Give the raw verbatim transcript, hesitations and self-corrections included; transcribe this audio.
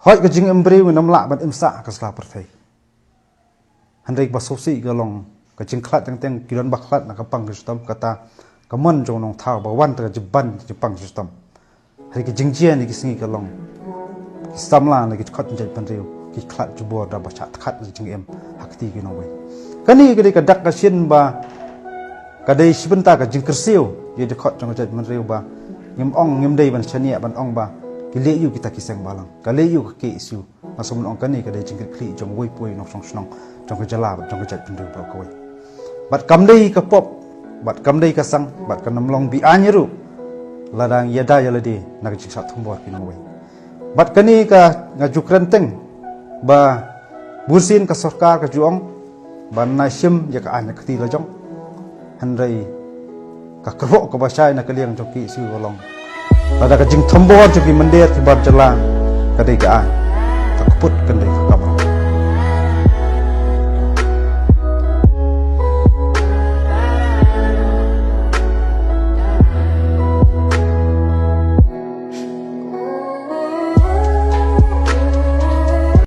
Hooid, ka jingim briew ngim lah ban im sah ha ka sla pyrthei. Hynrei ba sngewsih ka long ka jingkhlad teng teng, ki don ba khlad na ka pang ka shitom, kata ka mon jong u nongthaw ba wan da ka jingban jingpang ka shitom. Hynrei ka jingjia na ki sngi ka long ki samla na ki dkhot jong jaitbynriew ki khlad jubor da ba shah dkhat na ka jingim ha kti ki nongwei. Kane ka dei ka dak ka shin ba ka dei shi bynta ka jingkyrsiew ïa ki dkhot jong ka jaitbynriew ba ngim ong, ngim dei ban shaniah ban ong ba ki leh ïa kita ki seng balang, ka leh ïa ka K S U. Nga sngewbha ong kane ka dei jingkitkhlieh jong uwei pa uwei u nongshong shnong jong ka jylla bad jong ka jaitbynriew baroh kawei. Bad kam dei ka pop, bad kam dei ka sang, bad kan ym long be-aiñ ruh lada ngi ïada ïa lade na ka jingsah thombor ki nongwei. Bad kane ka nga ju kren teng ba bunsien ka sorkar ka ju ong ban nai shim ïa ka aiñ ka kti la jong. Hynrei ka kyrwoh kaba shai na ka liang jong ki K S U ka long, lada ka jingthombor jong ki mynder ki bar jylla ka dei ka aiñ, ka kput kan dei ka kam.